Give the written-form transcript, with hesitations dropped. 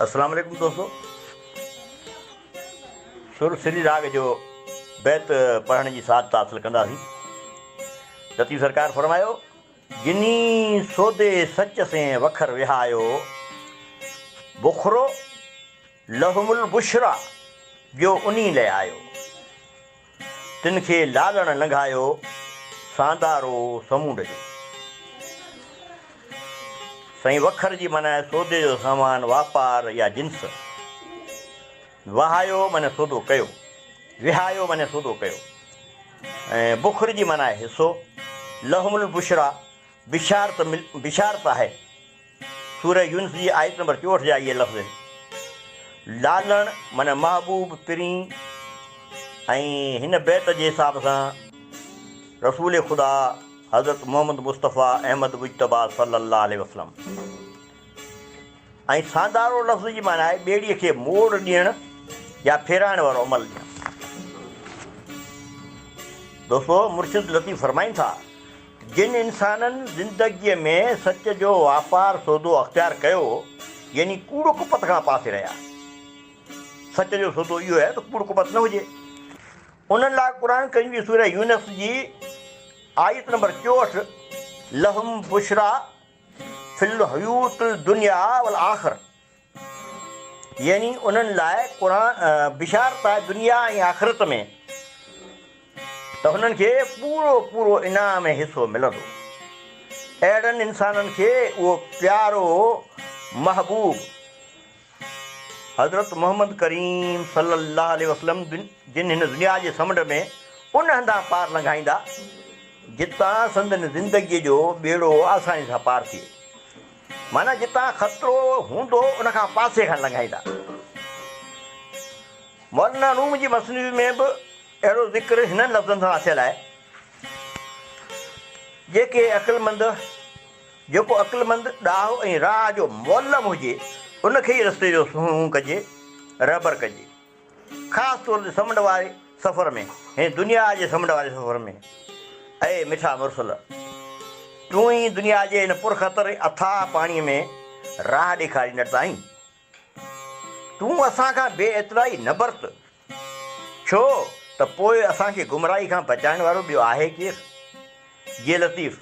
السلام عليڪم دوستو سر سري راڳ جو بيت پڙهڻ جي سعادت حاصل ڪنداسين. لطيف سرڪار فرمايو، جني سودي سچ سين وکر وهايو، بخرو لهم البشريٰ جو انهي لئه آيو. تن کي لالڻ لنگهايو، ساندارو سمونڊ جو. سائين وکر جي معنيٰ آهي سودي جو سامان، واپار يا جنس. وهايو معنيٰ سودو ڪيو. وهايو معنيٰ سودو ڪيو. ۽ بخر جي معنيٰ آهي حصو. لهم البشريٰ بشارت بشارت آهي. سورة يونس جي آيت نمبر 64 جا اهي لفظ آهن. لالڻ معنيٰ محبوب، پرين ۽ هن بيت جي حساب سان رسول خدا حضرت محمد مصطفيٰ احمد مجتبيٰ صلي الله عليه وسلم ۽ ساندارو لفظ جي معنيٰ آهي ٻيڙيء کي موڙ ڏيڻ يا ڦيرائڻ وارو عمل ڏيڻ. دوستو مرشد لطيف فرمائن ٿا. جن انسانن زندگيء ۾ سچ جو واپار سودو اختيار ڪيو، يعني ڪوڙ ڪپت کان پاسي رهيا. سچ جو سودو اهو آهي ته ڪوڙ ڪپت نه هجي. انهن لاء قرآن ڪريم جي سورة يونس جي آيت نمبر 64 لهم بشريٰ في الحيوت الدنيا والآخرة يعني انهن لاء قرآن بشارت آهي دنيا ۽ آخرت ۾ ته هنن کي پورو پورو انعام ۽ حصو ملندو. اهڙن انسانن کي اهو پيارو محبوب حضرت محمد ڪريم صلي الله عليه وسلم جن هن دنيا جي سمنڊ ۾ ان هنڌان پار لنگهائيندا جتان سندن زندگيء جو ٻيڙو آساني سان پار ٿئي. معنيٰ جتان خطرو هوندو ان کان پاسي کان لنگهائيندا. مولانا روم جي مثنوي ۾ به اهڙو ذڪر هنن لفظن سان ٿيل آهي، جيڪي عقلمند، جيڪو عقلمند، ڏاهو ۽ راهه جو معلم هجي، ان کي ئي رستي جو سونهون ڪجي، رهبر ڪجي. خاص طور تي سمنڊ واري سفر ۾، هن دنيا جي سمنڊ واري سفر ۾. اي مٺا مرسل! تون ئي دنيا جي هن پرخطر ۽ اٿاهه پاڻيء ۾ راهه ڏيکاريندڙ ته آهين. تون اسان کان بي اطلاعي نه برت، ڇو ته پوء اسان کي گمراهي کان بچائڻ وارو ٻيو آهي ڪير؟ جي لطيف!